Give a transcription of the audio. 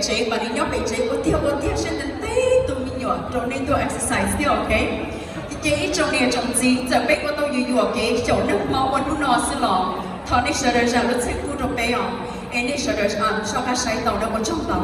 tsev, mas nws nyob pem tsev ua tiag ua tiag saib ntev ntev tus me nyuam rau nej tuaj exercise thiab, ok? Ces ib tsoom niam tsoom txiv, txawm peb ua tau yuam yuam kev xyaum nag hmo ua hnub no xwb los thov nej sawv daws zam lub txim pub rau peb os, es nej sawv daws soj qab saib tau na, ua tsaug ntau.